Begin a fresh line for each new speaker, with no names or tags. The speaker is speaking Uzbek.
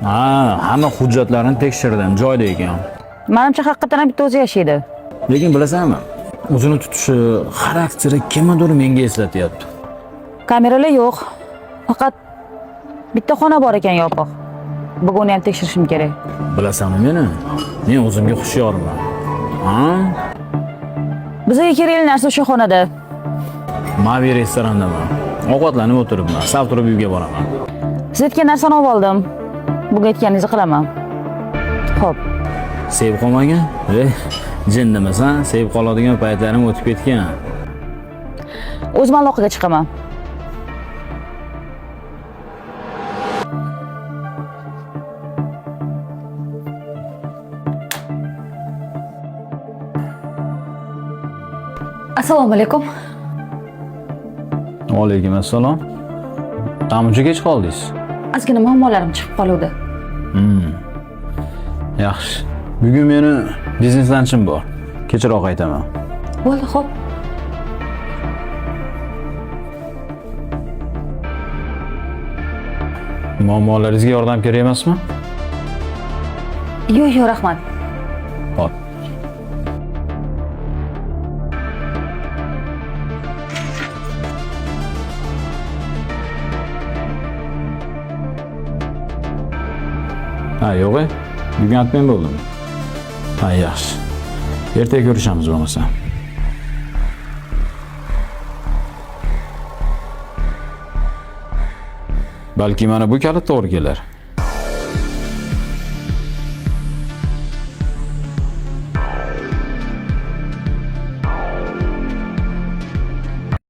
Ha, hamma hujjatlarini tekshirdim, joyida ekan.
Manimcha haqiqatan ham bitta o'zi yashaydi.
Lekin bilasanmi, o'zini tutishi, xarakteri kimnidir menga eslatyapti.
Kameralar yo'q. Faqat bitta xona bor ekan yopiq. Bugun uni ham tekshirishim kerak.
Bilasanmi meni? Men o'zimga hushyorman. Ha?
Bizga kerakli narsa o'sha xonada.
Mavi restorandaman. Ovqatlanib o'tiribman. Sal turib uyga boraman.
Siz aytgan narsani olib oldim. Bugun aytganingizni qilaman. Xo'p,
Sevib qolmagin. Eh, jinnimisan? Sevib qoladigan paytlarim o'tib ketgan.
O'zim aloqaga chiqaman.
Assalomu alaykum.
Alaykum assalom. Namuncha kech qoldingiz?
Ozgina muammolarim chiqib qoluvdi.
Yaxshi. Bugun meni biznes lanchim bor. Kechroq qaytaman.
Bo'ldi, xo'p.
Muammolaringizga yordam kerak emasmi?
Yo'q, yo'q, rahmat.
Hop. Ha, yo'q. E. Bugun atmen bo'ldim. Ha, yaxshi. Ertaga ko'rishamiz bo'lmasa. Balki mana bu kalit to'g'ri kelar.